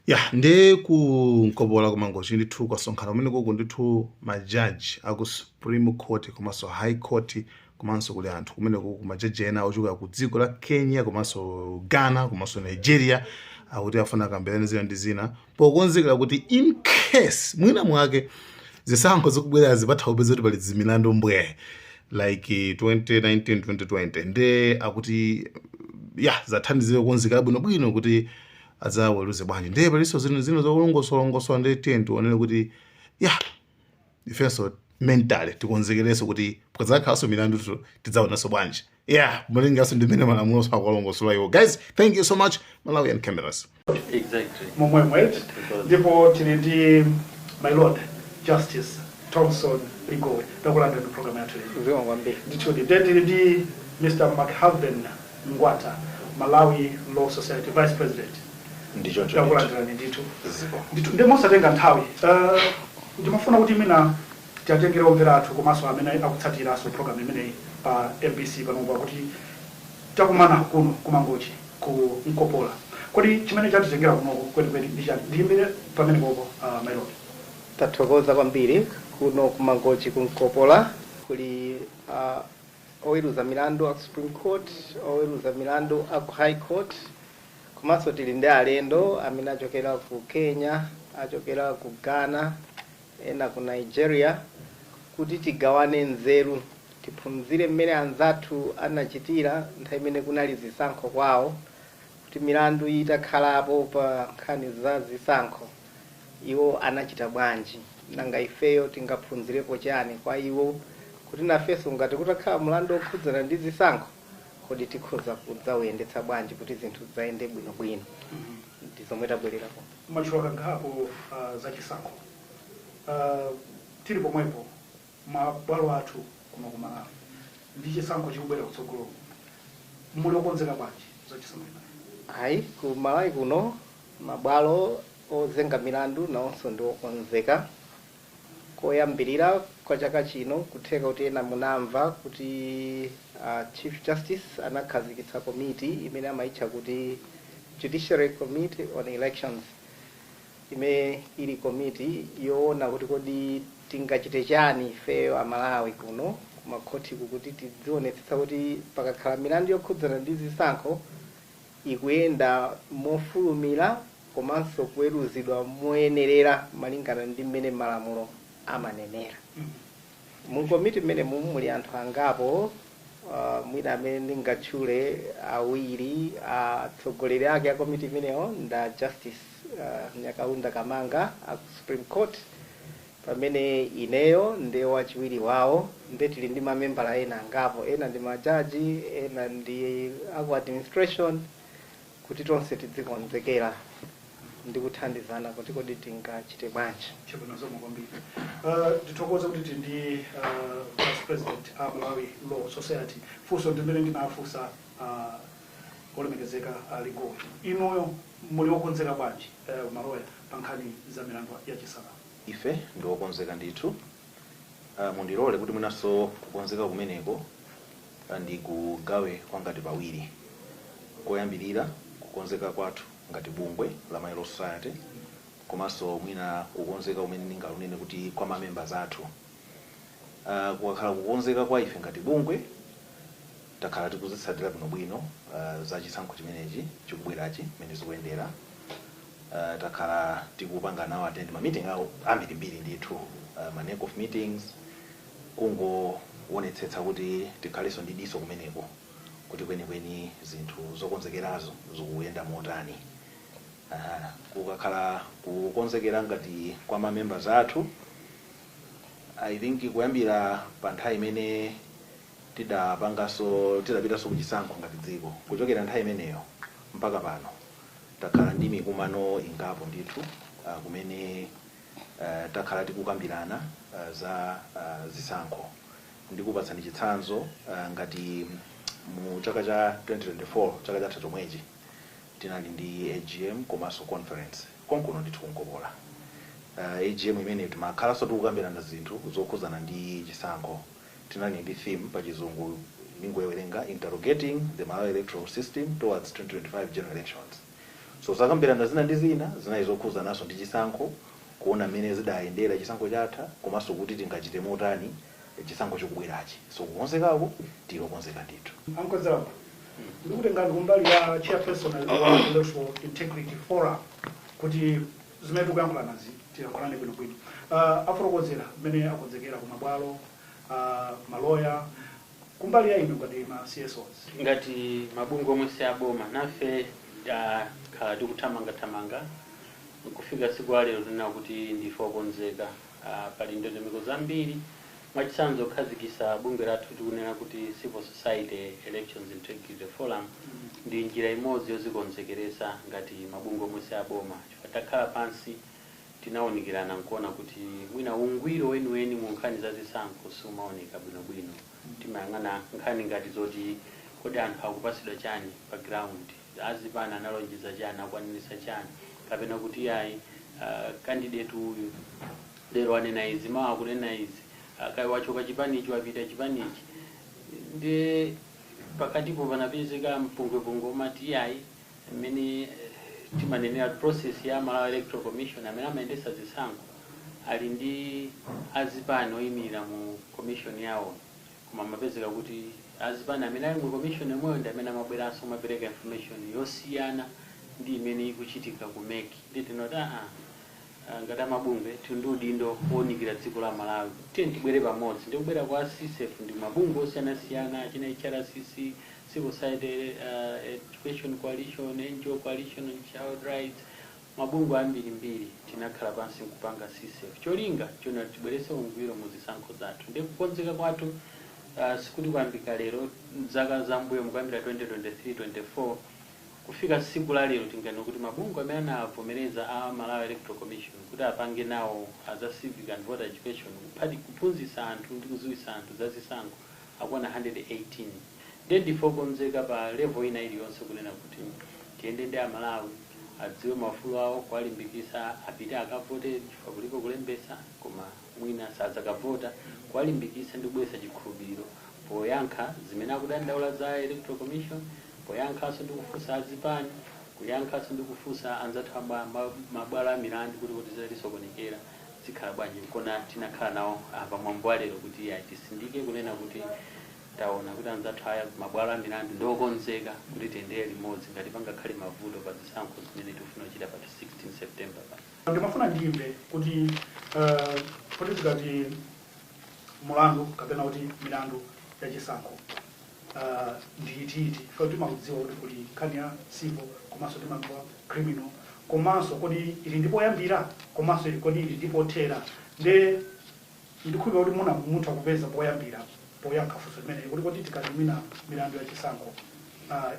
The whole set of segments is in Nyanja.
Ya, ndi ku Nkopola ku Mangochi ndithu kwasonkhana kumene kuku ndithu majaji aku Supreme Court komanso High Court, komanso kuli anthu kumene kuku, majaji ena ochokera ku dziko la Kenya komanso Ghana komanso Nigeria, akuti afuna akambirane zina ndi zina pokonzekera kuti in case mwina mwake zisankho zikubwera zipatha kupeza kuti pali zimilandu mbwe like 2019, 2020. Nde akuti ya, zathandizire kukonzekera bwinobwino kuti adzaweruze bwanji. Ndiye palinso zinthu zina zokulongosolongosola. Ndiye tiye tionere kuti ya, ifenso mentally tikonzekerenso kuti pakadzakhalanso milandu tidzaonanso bwanji, ya, malinganso ndi mmene malamulo akulongosola iwo. Guys, thank you so much. Malawian Cameras. Exactly. Momwemwe. Ndipo tili ndi My Lord Justice Thomson Ligowe. Takulandirani program yathu lero. Zikomo kwambiri. Ndithudi. Then tili ndi Mr McHaven Ngwata, Malawi Law Society vice president. Ndichoncho. Takulandirani ndithu. Ziko. Ndithu. Ndi mosatenga nthawi, ndimafuna kuti mina tiatengere omvera athu komanso amene akutsatiranso program imeneyi pa MBC panopa kuti takumana kuno kuMangochi ku Nkopola, kodi chimene chatitengera kunoko kwenikweni ndi chani? Ndiyimbire pamene popo, my lord. Tathokoza kwambiri. Kuno kuMangochi ku Nkopola kuli oweruza milandu aku Supreme Court, oweruza milandu aku High Court, komanso tili ndi alendo amene achokera ku Kenya, achokera ku Ghana, ena ku Nigeria, kuti tigawane nzeru, tiphunzire mmene anzathu anachitira nthawi imene kunali zisankho kwawo, kuti milandu itakhalapo pa nkhani za zisankho iwo anachita bwanji, nanga ifeyo tingaphunzirepo chani kwa iwo, kuti nafenso ngati kutakhala mlandu okhudzana ndi zisankho, kodi tikhoza kudzawuyendetsa bwanji kuti zinthu zayende bwinobwino. Ndi zomwe tabwererapo. Mwatchula kangapo za chisankho. Tili pomwepo, mabwalo athu kuno ku Malawi ndi chisankho chikubwera kutsogolo, muli okonzeka bwanji za chisankho chimenechi? Ayi, ku Malawi kuno mabwalo ozenga milandu nawonso ndi okonzeka. Koyambirira kwa chaka chino, kutheka kuti ena munamva kuti Chief Justice anakhazikitsa komiti imene amayitcha kuti Judiciary Committee on Elections, imene ili komiti yoona kuti kodi tingachite chani ifeyo Amalawi kuno kumakhotiku kuti tidzionetsetsa kuti pakakhala milandu yokhudzana ndi zisankho ikuyenda mofulumira komanso kuweruzidwa moyenerera malingana ndi mmene malamulo amanenera. Mu komiti mmene mumu muli anthu angapo, mwina amene ndingatchule awiri, atsogoleri ake a komiti imeneyo nda Justice Nyakaunda Kamanga aku Supreme Court, pamene ineyo ndi wachiwiri wawo. Nde tili ndi mamembala ena angapo, ena ndi majaji, ena ndi aku administration, kuti tonse tidzikonzekera ndi kuthandizana kuti kodi tingachite bwanji. Chabwino, zikomo kwambiri. Ndithokoze kuti tili ndi vice president a Malawi Law Society. Funso ndimene ndinafunsa olemekezeka Ligowe, inuyo muli okonzeka bwanji, maloya, pa nkhani za milandu ya chisankho? Ife ndi okonzeka ndithu. Mundilole kuti mwinanso kukonzeka kumeneko ndi kugawe kwangati pawiri. Koyambirira, kukonzeka kwathu ngati bungwe la Malawi Law Society, komanso mwina kukonzeka kumene ndingalunene kuti kwa ma members athu. Kukakhala kukonzeka kwa ife ngati bungwe, takhala tikuzitsatira bwinobwino za chisankho chimenechi chikubwerachi mmene zikuyendera. Takhala tikupanga nawo attend ma meeting awo ambirimbiri ndithu, ma NECOF meetings, kungoonetsetsa kuti tikhalenso ndi diso kumeneko kuti kwenikweni zinthu zokonzekerazo zikuyenda motani. Aha. Kukakhala kukonzekera ngati kwa ma members athu, I think kuyambira pa nthawi imene tidapanganso, tidapitanso kuchisankho ngati dziko, kuchokera nthawi imeneyo mpaka pano takhala ndi mikumano ingapo ndithu, kumene takhala tikukambirana za zisankho. Ndikupatsani chitsanzo, ngati mu chaka cha 2024, chaka chatha chomwechi, tinali ndi AGM komanso conference konkuno ndithu kuNkopola. AGM imene timakhalanso tikukambirana zinthu zokhuzana ndi chisankho. Tinali ndi theme, pa Chizungu ndingowerenga, "Interrogating the Malawi Electoral System Towards 2025 General Elections". So zakambirana zina ndi zina zinali zokhuzananso ndi chisankho, kuona mmene zidayendera chisankho chatha, komanso kuti tingachite motani chisankho chikubwerachi. So kukonzekako tilokonzeka ndithu. A Mkwezalamba, ndikutengani kumbali ya chairperson wa Electoral Integrity Forum kuti zimene tikuyankhula nazi tiyankhulane bwinobwino. Afotokozera mmene akonzekera ku mabwalo, maloya, kumbali ya inu ngati ma CSOs? Ngati mabungwe omwe si aboma, nafe takhala tikuthamangathamanga kufika tsiku la lero. Tinena kuti ndife okonzeka. Pali ndondomeko zambiri. Mwachitsanzo, kukhazikitsa bungwe lathu tikunena kuti Civil Society Elections Integrity Forum ndi njira imodzi yozikonzekeresa ngati mabungwe omwe si aboma, chifukwa takhala pansi, tinawunikirana nkuona kuti mwina ungwiro weniweni mu nkhani za zisankho siumaoneka bwinobwino. Timayang'ana nkhani ngati zoti kodi anthu akupasidwa chani pa ground, azipani analonjeza chani, akwanirisa chani, kapena kuti ayi, candidate uyu lero anena izi, mawa akunena izi, kaya wachoka chipanichi, wapita chipanichi. Ndi pakatipo panapezeka mpungwepungwe umati iyayi, mmene timanenera process ya Malawi Electoral Commission amene amayendesa zisankho ali ndi azipani oyimirira mu commission yawo, koma amapezeka kuti azipani amene ali mu commission yomweyo ndi amene amabweranso kumapereka information yosiyana ndi imene ikuchitika ku MEC. Ndi tinoti aa, ngati amabungwe tili ndi udindo wonikira dziko la Malawi, tiye tibwere pamodzi. Ndikubwera kwa CSEF ndi mabungwe osiyanasiyana achina HRCC, Civil Society Education Coalition, NGO Coalition on Child Rights, mabungwe ambirimbiri. Tinakhala pansi nkupanga CSEF, cholinga chona tibwerese ungwiro mu zisankho zathu. Ndi kukonzeka kwathu sikuti kuyambika lero. Zaka zambuyo mukuyambira 2023, 24 kufika tsiku la lero, tinganene kuti mabungwe amene anavomereza a Malawi Electoral Commission kuti apange nawo za civic and voter education, kuphunzitsa anthu ndi kudziwitsa anthu za zisankho, akwana 118. Ndiye ndife okonzeka pa level ina iliyonse kunena kuti tiyende ndi Amalawi, adziwe maufulu awo, kuwalimbikitsa apite akavote, chifukwa kulipo kulembetsa koma mwina sadzakavota, kuwalimbikitsa ndi kubweretsa chikhulupiriro poyankha zimene akudandaula za Electoral Commission, poyankhanso ndi kufunsa azipani, kuyankhanso ndi kufunsa anzathu mabwalo a milandu kuti zitatisokonekera zikhala bwanji. Nkona tinakhala nawo pamwambo wa lero kuti ya tisindike kunena kuti taona kuti anzathu aya mabwalo a milandu ndiokonzeka kuti tiyendere limodzi ngati pangakhale mavuto pa zisankho zimene tikufuna kuchita pa 16 September pa. Ndimafuna ndimve kuti kuti tikati mulandu kapena kuti milandu yachisankho ndi itiiti, ife timakudziwa kuti kuli nkhani ya civil, komanso timadziwa criminal, komanso kodi ili ndi poyambira, komanso kodi ili ndi pothera? Nde ndikhulupira kuti muna mutha kupeza poyambira poyankha funso limeneyi kuti kodi tikati mwina milandu yachisankho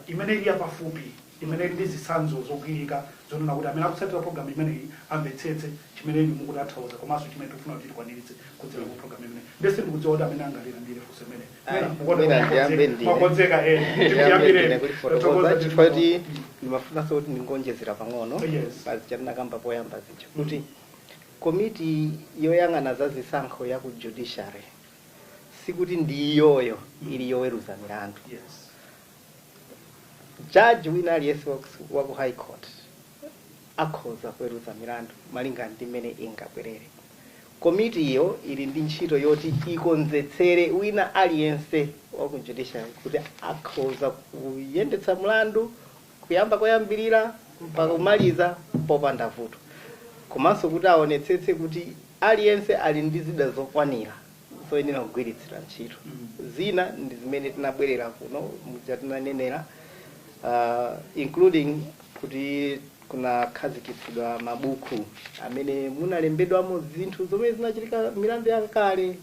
imene ili yapafupi, imene ili ndi zitsanzo zogwirika zonena kuti amene akutsatira program imeneyi amvetsetse chimene inu mukutanthauza komanso chimene tikufuna kuti tikwaniritse kudzera ku program imeneyi. Ndese ndikudziwa kuti amene angalilandire funso imeneyi. Ayi, mwina ndiyambe ndine. Mwakonzeka. Ndiyambe ndine kulifotokoza, chifukwa kuti ndimafunanso kuti ndingonjezera pang'ono pazija tinakamba poyamba zija kuti komiti yoyang'ana za zisankho ya ku judiciary sikuti ndi iyoyo ili yoweruza milandu. Jaji wina aliyense wa ku High Court akhoza kuweruza milandu malingana ndi mmene ingabwerere. Komiti iyo ili ndi ntchito yoti ikonzetsere wina aliyense wa ku judiciary kuti akhoza kuyendetsa mlandu kuyamba koyambirira mpaka kumaliza popanda vuto, komanso kuti aonetsetse kuti aliyense ali ndi zida zokwanira zoyenera kugwiritsira ntchito. Zina ndi zimene tinabwerera kuno muja tinanenera, including kuti kunakhazikitsidwa mabuku amene munalembedwamo zinthu zomwe zinachitika, milandu yakale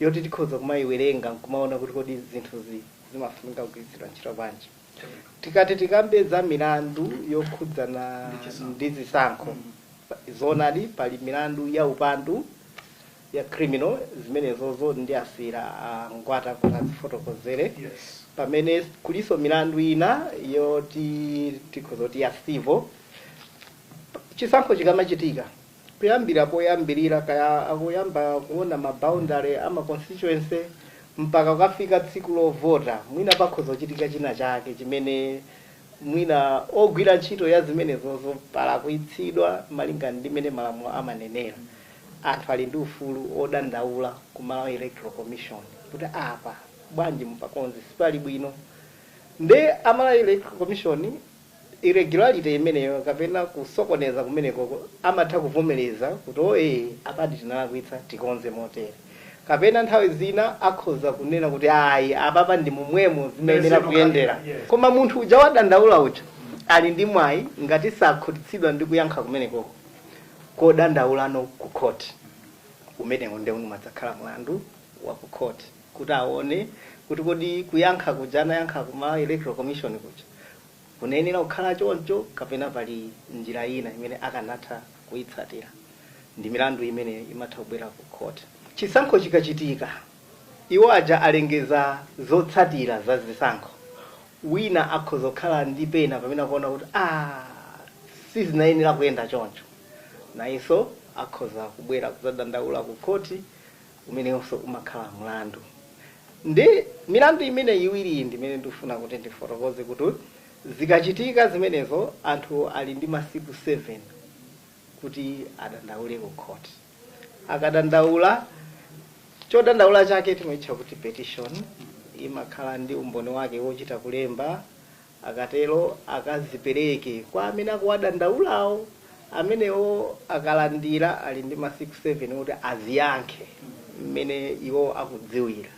yoti tikhoza kumayiwerenga nkumaona kuti kodi zinthuzi zimafunika kugwiritsidwa ntchito bwanji. Tikati tikambe za milandu yokhudzana ndi zisankho, zoonadi pali milandu ya upandu, ya criminal, zimenezozo ndi asira a Ngwata kuti azifotokozere, pamene kuliso milandu ina yoti tikhoza kuti ya civil. Chisankho chikamachitika, kuyambira poyambirira, kaya akuyamba kuona ma boundary ama constituency mpaka kukafika tsiku lovota, mwina pakhoza kuchitika china chake chimene Mwina ogwira ntchito ya zimenezozo palakwitsidwa malinga ndi mmene malamulo amanenera, anthu ali ndi ufulu odandaula ku Malawi Electoral Commission kuti apa bwanji mupakonze, sipali bwino. Nde a Malawi Electoral Commission, irregularity imeneyo kapena kusokoneza kumeneko, amatha kuvomereza kuti oye, apadi tinalakwitsa, tikonze motere, kapena nthawi zina akhoza kunena kuti ayi, apapa ndi momwemo zimayenera kuyendera. Koma munthu uja wadandaula uja ali ndi mwayi, ngati sakhutitsidwa ndi kuyankha kumenekoko, kodandaulano ku court. Umenewo nde umadzakhala mlandu wa ku court, kuti aone kuti kodi kuyankha kuja anayankha kuma Electoral Commission kuja kunayenera kukhala choncho kapena pali njira ina imene akanatha kuyitsatira. Ndi milandu imene imatha kubwera ku court. Chisankho chikachitika, iwo aja alengeza zotsatira za zisankho, wina akhoza kukhala ndi pena pamene akuona kuti ah, sizinayenera kuyenda choncho, nayenso akhoza kubwera kudzadandaula ku khoti. Umenenso umakhala mlandu. Ndi milandu imene iwiri ndimene ndikufuna kuti ndifotokoze, kuti zikachitika zimenezo, anthu ali ndi masiku 7 kuti adandaule ku court. Akadandaula, chodandaula chake timaitcha kuti petition, imakhala ndi umboni wake wochita kulemba. Akatero akazipereke kwa amene akuwadandaulawo. Amenewo akalandira, ali ndi masiku 7 kuti aziyankhe mmene iwo akudziwira.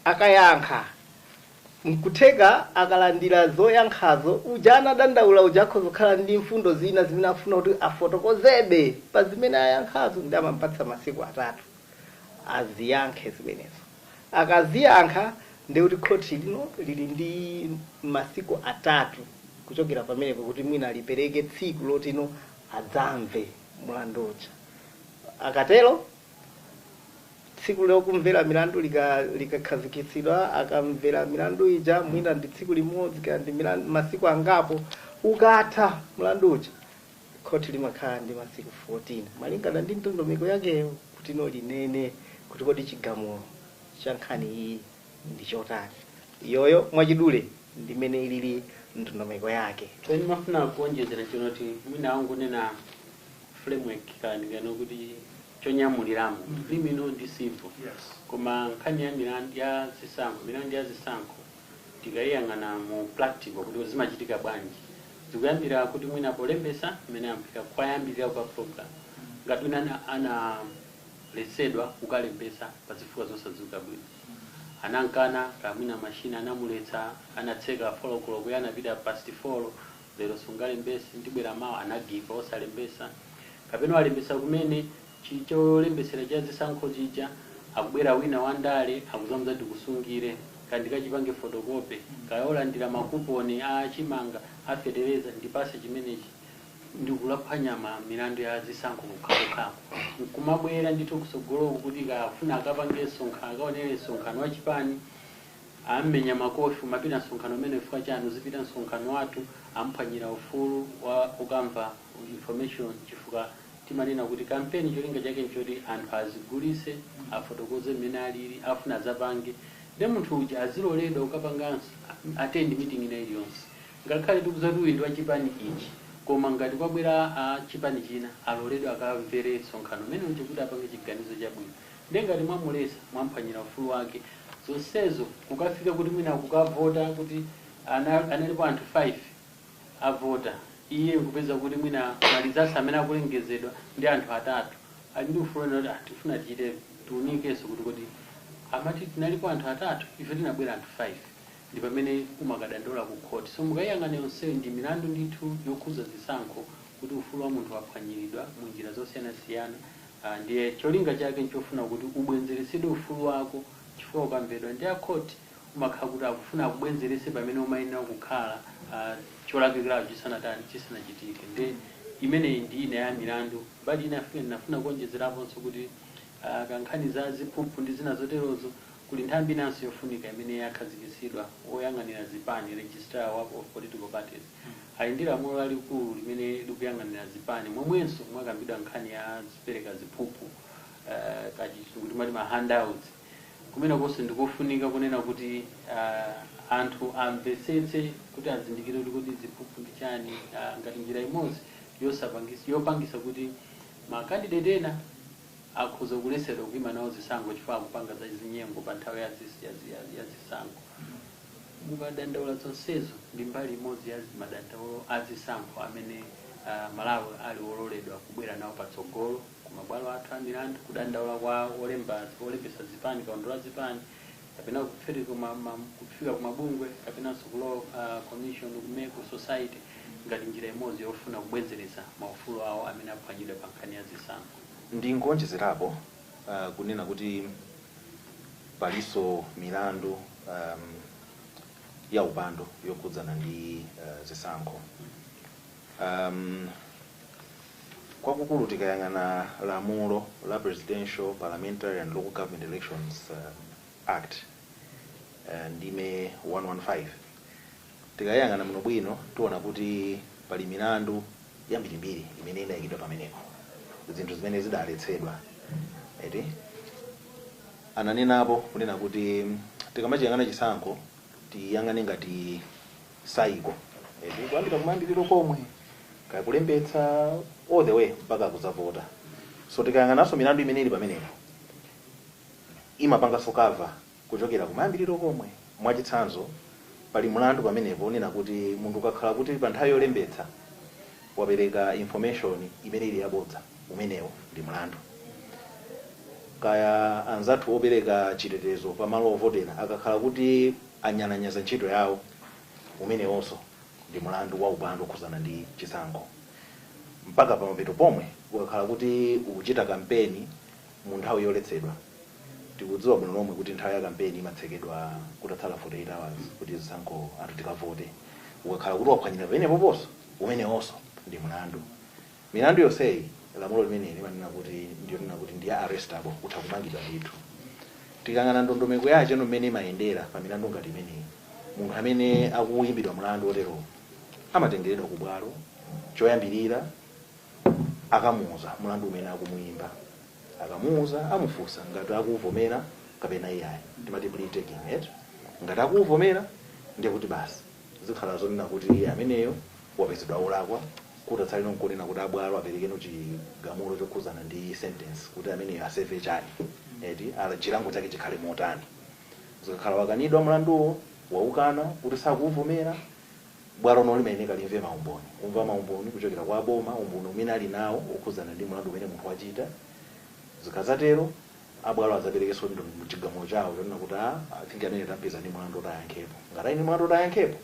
Akayankha, nkutheka akalandira zoyankhazo, uja anadandaula uja akhoza kukhala ndi mfundo zina zimene akufuna kuti afotokozebe pa zimene ayankhazo, ndi amampatsa masiku 3 aziyankhe zimenezo. Akaziyankha, ndi kuti khoti lino lili ndi masiku 3 kuchokera pamenepo kuti mwina lipereke tsiku lotino adzamve mlandu uja. Akatero tsiku lokumvera milandu likakhazikitsidwa, akamvera milandu ija, mwina ndi tsiku limodzi kaya ndi masiku angapo, ukatha mlandu uja, khoti limakhala ndi masiku 14 malingana ndi ndondomeko yakeyo kuti no linene kuti kodi chigamulo cha nkhani iyi ndi chotani. Iyoyo mwachidule ndimene ilili ndondomeko yake. Chomwe ndimafuna kuonjezera chinoti mwina wangunena framework kaandikano kuti chonyamuliramo criminal ndi civil. Koma nkhani ya milandu ya zisankho, milandu ya zisankho, tikayiyang'ana mu practical kuti zimachitika bwanji, zikuyambira kuti mwina polembesa mmene amphika kwayambirira kwa program, ngati wina analetsedwa kukalembesa pa zifukwa zosadziwika bwino, anankana, kamwina mashina anamuletsa, anatseka 4 o'clock, iye anapita past 4, lero sungalembese, ndibwera mawa, anagiva osalembesa, kapena walembesa kumene cholembesera cha zisankho chija, akubwera wina wandale akuzamuza tikusungire kandi kachipange photocopy, kaya olandira makuponi a chimanga, afetereza, ndipase chimenechi, ndikulaphwanya milandu ya zisankho kukhakukhako. Nkumabwera ndithu kusogoloku kuti kafuna akapange msonkhano, akaonere msonkhano wa chipani, ammenya makofi, umapita msonkhano umene chifukwa chanu uzipita msonkhano wathu, amphwanyira ufulu wa ukamva information, chifukwa timanena kuti kampeni cholinga chake nchoti anthu azigulise, afotokoze mmene alili, afuna azapange. Ndi munthu uja aziloledwa kukapanganso attend meeting ina iliyonse, ngakhale tikuza kuti uyu ndi wa chipani ichi, koma ngati kwabwera a chipani china, aloledwe akamvere msonkhano umene uja kuti apange chiganizo chabwino. Ndiye ngati mwamulesa, mwamphwanyira ufulu wake. Zonsezo kukafika kuti mwina kukavota, kuti analipo anthu 5 avota, iye kupeza kuti mwina malizasi amene akulengezedwa ndi anthu atatu, ali ndi ufulu kuti ah, tifuna tichite tiunikenso kuti kodi amati tinalipo anthu atatu, ife tinabwera anthu 5. Ndi pamene umakadandaula ku court. So mukayiyang'ana yonseyo, ndi milandu ndithu yokhuza zisankho, kuti ufulu wa munthu waphwanyiridwa mu njira zosiyanasiyana. Ndiye cholinga chake nchofuna kuti ubwenzeresedwe ufulu wako, chifukwa ukamvedwa ndi a court, umakhala kuti akufuna akubwenzerese pamene umayenera kukhala cholakwikiracho chisanatani, chisanachitike. Ndi imeneyi ndi ina ya milandu. Mbali ina afike ndinafuna kuonjezeraponso kuti kankhani za ziphuphu ndi zina zoterozo, kuli nthambi inanso yofunika imene yakhazikitsidwa, woyang'anira zipani, Registrar of Political Parties, ali ndi lamulo lalikulu limene likuyang'anira zipani, momwenso mwakambidwa nkhani ya zipereka ziphuphu, kachizungu timati ma handouts. Kumene konse ndikofunika kunena kuti Anthu amvetsetse kuti azindikire kuti kodi ziphuphu ndi chani, ngati njira imodzi yopangisa kuti ma candidate ena akhoza kuletsedwa kuima nawo zisankho chifukwa akupanga za zinyengo pa nthawi ya zisankho. Mukadandaula zonsezo ndi mbali imodzi ya madandaulo a zisankho amene Malawi ali wololedwa kubwera nawo patsogolo ku mabwalo athu a milandu, kudandaula kwa olembesa zipani, kaundula zipani, kapena kufika ku mabungwe, kapenanso ku Law Commission, ku MEC, society, ngati njira imodzi yofuna kubwezeretsa maufulu awo amene aphwanyidwa pa nkhani ya zisankho. Ndingonjezerapo kunena kuti palinso milandu ya upandu yokhudzana ndi zisankho. Kwakukulu tikayang'ana lamulo la Presidential, Parliamentary and Local Government Elections Act, ndime 115, tikayang'ana muno bwino tiona kuti pali milandu yambirimbiri imene inayikidwa pamenepo, zinthu zimene zidaletsedwa, eti. Ananenapo kunena kuti tikamachiyang'ana chisankho tiyang'ane ngati cycle, eti, kuyambira kumayambiriro komwe kaya kulembetsa all the way mpaka kuzavota. So tikayang'ananso milandu imene ili pamenepo imapanganso cover kuchokera kumayambiriro komwe. Mwachitsanzo, pali mlandu pamenepo unena kuti munthu ukakhala kuti pa nthawi yolembetsa wapereka information imene ili yabodza, umenewo ndi mlandu. Kaya anzathu opereka chitetezo pamalo ovotera akakhala kuti anyalanyaza ntchito yawo, umenewonso ndi mlandu wa upandu okhuzana ndi chisankho. Mpaka pamapeto pomwe ukakhala kuti ukuchita kampeni mu nthawi yoletsedwa. Tikudziwa bwino lomwe kuti nthawi ya kampeni imatsekedwa kutatsala 48 hours kuti zisankho anthu tikavote. Ukakhala kuti waphwanyira pamenepo ponso, umenewonso ndi mlandu. Milandu yonseyi lamulo limeneli limanena kuti ndiyonena kuti ndi ya arrestable, utha kumangidwa ndithu. Tikang'ana ndondomeko yache mmene imayendera pa milandu ngati imeneyi, munthu amene akuyimbidwa mlandu oterowo amatengeredwa ku bwalo. Choyambirira akamuuza mlandu umene akumuyimba. Akamuuza, amufunsa ngati akuvomera kapena iyayi, timati plea taking, eti. Ngati akuvomera, ndiye kuti basi, zikhala zonena kuti iye ameneyo wapezedwa olakwa. Kuti atsaleno nkunena kuti abwalo aperekeno chigamulo chokhuzana ndi sentence, kuti ameneyo aserve chani, eti, ala chilango chake chikhale motani. Zikakhala wakanidwa mlanduwo, waukana kuti sakuvomera, bwalo no limayeneka limve maumboni, kumva maumboni kuchokera kwa boma, umboni umene ali nawo okhuzana ndi mlandu umene munthu wachita. Zikazatero abwalo adzaperekenso chigamulo chawo chonena kuti a I think amene tampeza ndi mlandu otayankhepo. Ngati ali ndi mlandu otayankhepo,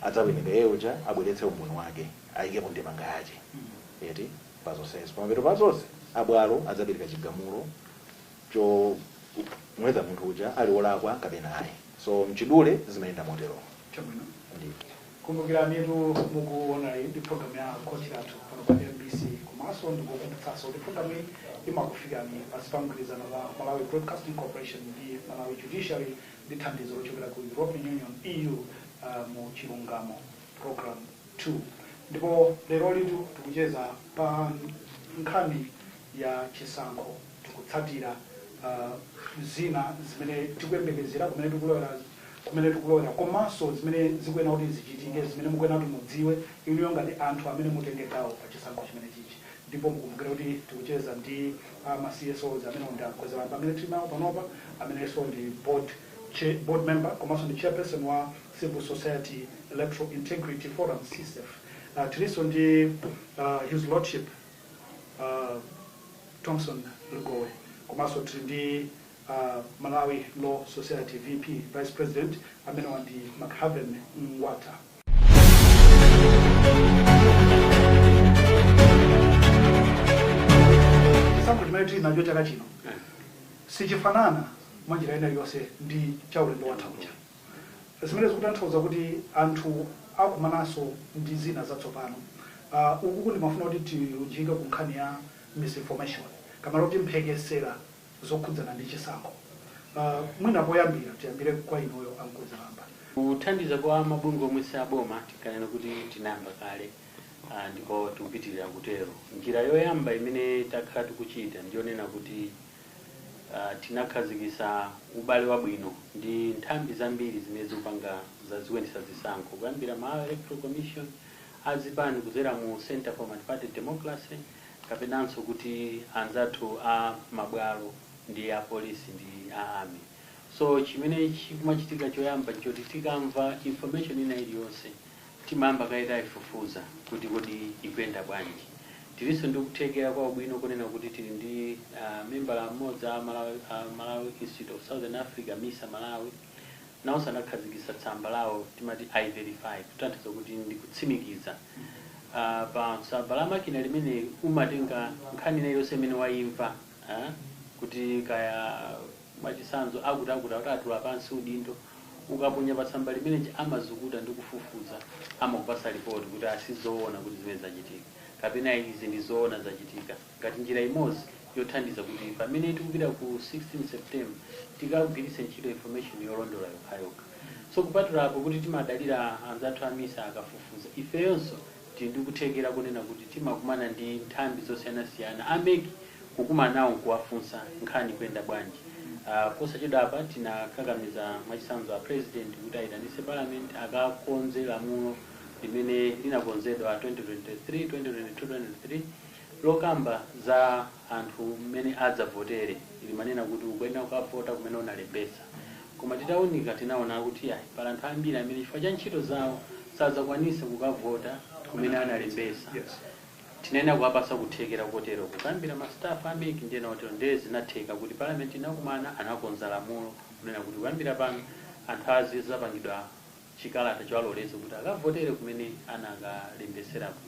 adzawerenga yeyoja, abweretse umboni wake, ayikepo ndemanga yache, eti, pa zonsezo. Pamapeto pa zonse abwalo adzapereka chigamulo cho mweza munthu uja ali wolakwa kapena ayi. So mchidule zimayenda motero. Chabwino. Ndithu. Kumbukiranitu, mukuona iyi ndi program ya Khoti Lathu pano pa MBC. Komanso ndikukumbutsanso kuti program iyi imakufikani pansi pa mgwirizano wa Malawi Broadcasting Corporation ndi Malawi Judiciary ndi thandizo lochokera ku European Union, EU, mu Chilungamo Program 2. Ndipo lero litu tikucheza pa nkhani ya chisankho. Tikutsatira zina zimene tikuyembekezera, kumene tikulowera, komanso zimene zikuyenera kuti zichitike, zimene mukuyenera kuti mudziwe inuyo ngati anthu amene mutenge gawo pa chisankho chimene chichi. Ndipo mukumbukire kuti tikucheza ndi ma CSOs amene ndi a Mkwezalamba amene tili nawo panopa, amenenso ndi board member komanso ndi chairperson wa Civil Society Electoral Integrity Forum, CSEF. Tilinso ndi His Lordship Thomson Lugowe, komanso tili ndi Malawi Law Society VP, vice president, amene ndi McHaven Ngwata. Chisankho chimene tili nacho chaka chino sichifanana mwa njira ina iliyonse ndi cha ulendo watha uja, zimene zikutanthauza kuti anthu akumananso ndi zina zatsopano. Ukuku ndimafuna kuti tilunjike ku nkhani ya misinformation, kamalo kuti mphekesera zokhudzana ndi chisankho. Mwina poyambira tiyambire kwa inuyo a Mkwezalamba. Kuthandiza kwa mabungwe omwe si aboma, tikanena kuti tinayamba kale, ndipo tikupitirira kutero. Njira yoyamba imene takhala tikuchita ndiyonena kuti Tinakhazikisa ubale wabwino ndi nthambi zambiri zimene zikupanga zaziyendesa zisankho, kuyambira Malawi Electoral Commission, azipani kudzera mu Center for Multi-Party Democracy, kapenanso kuti anzathu a mabwalo ndi a polisi ndi a army. So chimene chikumachitika choyamba nchoti tikamva information ina iliyonse, timayamba kaye tayifufuza kuti kodi ikuyenda bwanji. Tilinso ndi kuthekera kwa ubwino kunena kuti tili ndi membala mmodzi a Malawi Institute of Southern Africa, MISA Malawi, nawonso anakhazikitsa tsamba lawo, timati iVerify, kutanthauza kuti ndi kutsimikiza. Pa tsamba la makina limene umatenga nkhani ina iliyonse imene wayimva, kuti kaya mwachitsanzo akuti akuti akuti atula pansi udindo, ukaponya pa tsamba limeneji, amazukuta ndi kufufuza, amakupasa ripoti kuti asizoona kuti zimene zachitika kapena izi ndi zoona zachitika, ngati njira imodzi yothandiza kuti pamene tikupita ku 16 September tikagwiritse ntchito information yolondola yokhayokha. So kupatulapo kuti timadalira anzathu a MISA akafufuza, ifeyonso tili ndi kuthekera kunena kuti timakumana ndi nthambi zosiyanasiyana, a MEC, kukumana nawo nkuwafunsa nkhani kuyenda bwanji. Posachedwapa tinakakamiza mwachitsanzo a president kuti ayitanise parliament akakonze lamulo limene linakonzedwa 2023, 2022, 2023, lokamba za anthu mmene adzavotere. Limanena kuti ukuyenera kukavota kumene unalembesa, koma titawunika tinaona kuti ayi, pali anthu ambiri amene chifukwa cha ntchito zawo sadzakwanisa kukavota kumene analembesa. Tinayenera kuwapasa kuthekera kotero, kukambira ma staff a MEC ndi ena otero. Ndiye zinatheka kuti parliament inakumana, anakonza lamulo kunena kuti kuyambira pano anthu azizapangidwa chikalata chowaloleza kuti akavotere kumene anakalembeserapo.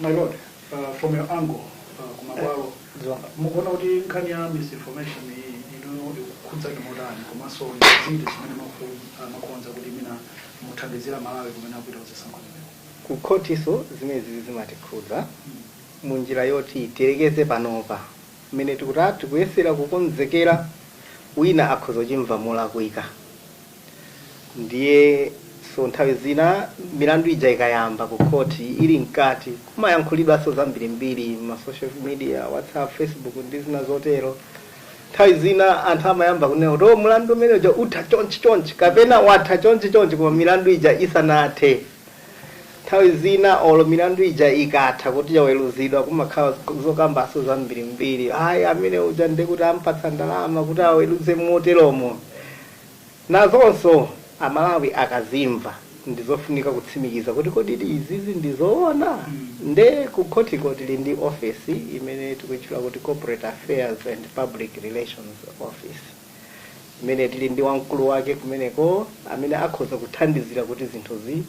My lord, from your angle, kumabwalo, mukuona kuti nkhani ya misinformation iyi ino ikukhudzani motani, komanso ziti zimene makonza kuti mina muthandizira Malawi kumene akupita kuzisankho zimenezi? Ku khotiso zimenezi zimatikhudza munjira yoti tiyerekeze panopa mmene tikuti tikuyesera kukonzekera, wina akhoza kuchimva molakwika. Ndiye so nthawi zina milandu ija ikayamba ku khoti ili mkati, kumayankhulidwanso zambirimbiri ma social media, WhatsApp, Facebook ndi zina zotero. Nthawi zina anthu amayamba kunena kuti, "Oh, mulandu umene uja utha chonchi chonchi kapena watha chonchi chonchi," koma milandu ija isanathe. Nthawi zina olo milandu ija ikatha kuti yaweruzidwa, kumakhala zokambaso zambirimbiri, ayi, amene uja ndikuti ampatsa ndalama kuti aweruze moteromo. Nazonso Amalawi akazimva, ndizofunika kutsimikiza kuti kodi izizi ndizoona. Nde ku khotiko tili ndi office imene tikuyitchula kuti Corporate Affairs and Public Relations Office, imene tili ndi wamkulu wake kumeneko amene akhoza kuthandizira kuti zinthuzi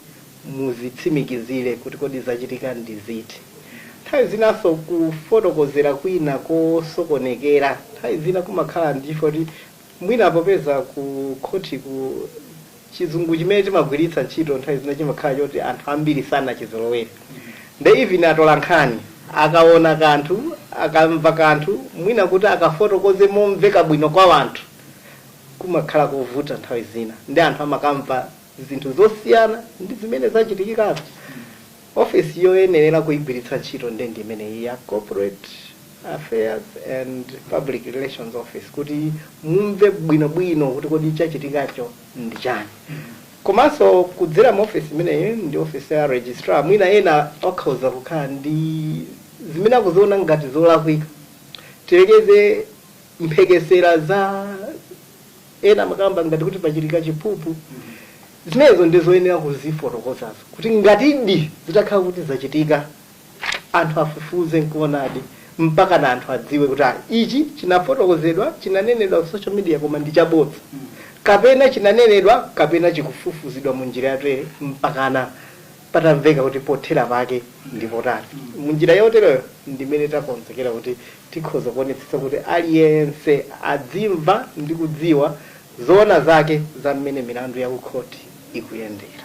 muzitsimikizire kuti kodi zachitika ndi ziti. Nthawi zinanso kufotokozera kwina kosokonekera nthawi zina kumakhala ndifo kuti mwina popeza ku khoti ku chizungu chimene timagwiritsa ntchito nthawi zina chimakhala choti anthu ambiri sanachizolowere. Nde even atola nkhani akaona kanthu, akamva kanthu, mwina kuti akafotokoze momveka bwino kwa anthu kumakhala kovuta nthawi zina, ndi anthu amakamva zinthu zosiyana ndi zimene zachitikikazo. Ofisi yoyenerera kuyigwiritsa ntchito nde ndi imeneyi ya Corporate Affairs and Public Relations Office, kuti mumve bwinobwino kuti kodi chachitikacho ndi chani. Komanso kudzera mu office imeneyi ndi office ya registrar, mwina ena akhoza kukhala ndi zimene akuziona ngati zolakwika. Tirekeze mphekesera za ena amakamba ngati kuti pachitika chiphuphu, zimenezo ndi zoyenera kuzifotokozazo kuti ngatidi zitakhala kuti zachitika, anthu afufuze nkuonadi, mpaka na anthu adziwe kuti ah, ichi chinafotokozedwa, chinanenedwa ku social media koma ndi chabodza, kapena chinanenedwa kapena chikufufuzidwa mu njira yatere mpakana patamveka kuti pothera pake ndi potani. Munjira yoteroyo ndimene takonzekera kuti tikhoza kuonetsetsa kuti aliyense adzimva ndi kudziwa zoona zake za mmene milandu ya kukhoti ikuyendera.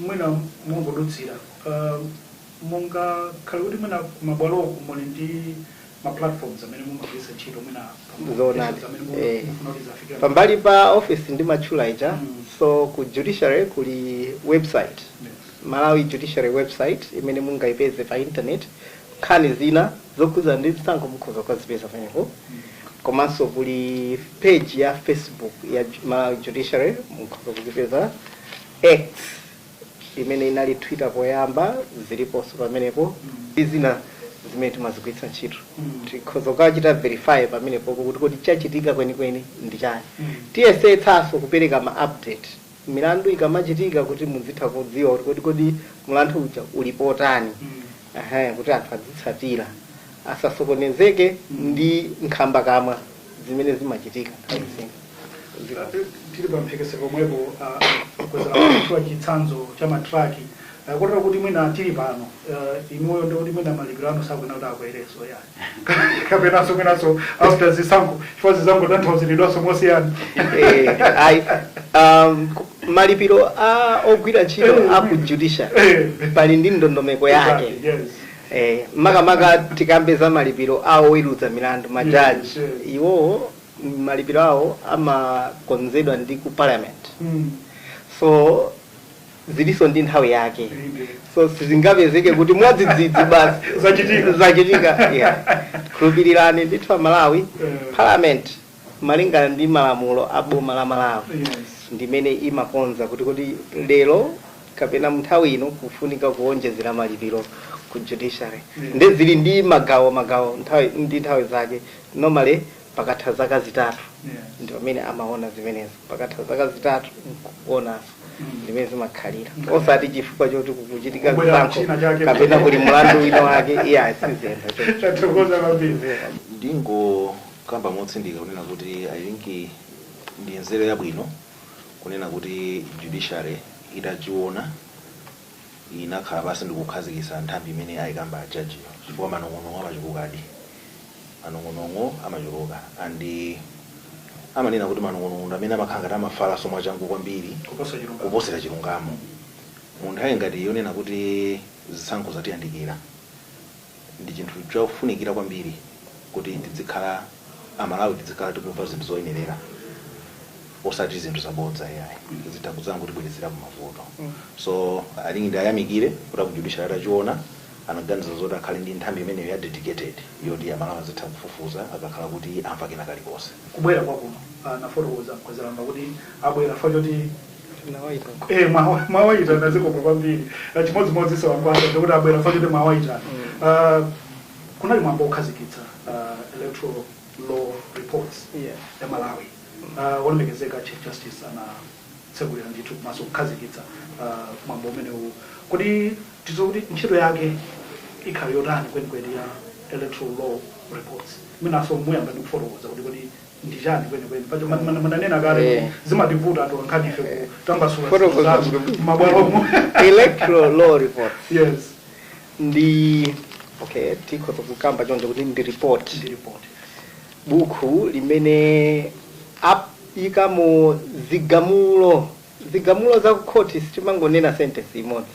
Mwina mongodutsira, mungakhale kuti mwina kumabwaloku muli ndi ma platforms amene mumagwiritsa ntchito mwina pa Zoonadi. issues amene mufuna kuti zafikira? Pambali pa office ndi matchula ija, so ku judiciary kuli website, Malawi Judiciary website, imene mungayipeze pa internet. Nkhani zina zokhudzana ndi zisankho mukhoza kukazipeza pamenepo. Komanso kuli page ya Facebook ya Malawi Judiciary, mukhoza kuzipeza. X, imene inali Twitter poyamba, ziliponso pamenepo, ndi zina zimene timazigwiritsa ntchito. Tikhoza kukachita verify pamenepo kuti kodi chachitika kwenikweni ndi chani. Tiyesetsanso kupereka ma update milandu ikamachitika, kuti muzitha kudziwa kuti kodi mlandu uja ulipotani. Ehe, kuti anthu adzitsatira, asasokonezeke ndi nkhambakamwa zimene zimachitika nthawi zina. Tili pa mphekesera pomwepo, kwezera kutchula chitsanzo cha matraki, kotero kuti mwina tili pano, inuyo ndikuti mwina malipiro anu sakuena kuti akwereso yani, kapenanso mwinanso after zisankho, chifukwa zisankho tanthauziridwanso mosiyana. Ayi, malipiro a ogwira ntchito a ku judiciary pali ndi ndondomeko yake. Makamaka tikambe za malipiro a oweruza milandu, majaji. Iwowo malipiro awo amakonzedwa ndi ku parliament, so zilinso ndi nthawi yake. So sizingapezeke kuti mwadzidzidzi basi Zachitika. Zachitika, yeah. Khulupirirani ndithu Amalawi, parliament, malingana ndi malamulo a boma la Malawi, ndimene imakonza kuti lero kapena nthawi ino kufunika kuwonjezera malipiro ku judiciary. Nde zili ndi magawo magawo, nthawi ndi nthawi zake. Normally pakatha zaka 3 ndi pamene amaona zimenezo. Pakatha zaka 3 nkuonanso ndimene zimakhalira, osati chifukwa choti kukuchitika Kubwera zisankho china chake. kapena kuli mlandu wina wake. Iya, siziyenda choncho. Tathokoza kwambiri. Ndingokamba motsindika kunena kuti I think ndi nzeru yabwino kunena kuti judiciary itachiona inakhala pasi ndikukhazikitsa nthambi imene ayikamba ajajiyo, chifukwa manong'onong'o amachulukadi, manong'onong'o amachuluka, and amanena kuti manong'onong'o ndi amene amakhala ngati amafalanso mwachangu kwambiri kuposa chilungamo. Kuposera chilungamo. Mu nthawi ngati yonena kuti zisankho zatiyandikira, ndi chinthu chofunikira kwambiri kuti tizikhala, Amalawi tizikhala tikumva zinthu zoyenerera, osati zinthu zabodza iyayi, zitha kudzangotibweretsera kumavuto. So I think ndiyamikire kuti aku judiciary atachiona anaganiza zoti akhale ndi nthambi imeneyo ya dedicated yoti Amalawi azitha kufufuza akakhala kuti amva kena kalikonse. Kubwera kwakuno, nafotokoza Mkwezalamba kuti abwera fa choti Nawaita. Mwawayitana, zikomo kwambiri. Chimodzimodzinso Wangwasa, ndikuti abwera fa choti mwawayitana. Kunali mwambo wokhazikitsa electoral law reports ya Malawi. Wolemekezeka Chief Justice anatsekulira ndithu komanso kukhazikitsa mwambo umenewu. Kodi tidziwe kuti ntchito yake ikhala yotani kwenikweni ya electoral law reports? Mwinanso muyamba ndi kufotokoza kuti kodi ndi chani kwenikweni pacho. Munanena kale kuti zimativuta anthu nkhani ife kutambasula Fotokoza zinthu zathu bwino. m'mabwalomo. Electoral law reports ndi, okay, tikhoza kukamba choncho kuti ndi report, ndi report, buku limene ayikamo zigamulo, zigamulo za kukhoti. Sitimangonena sentence imodzi.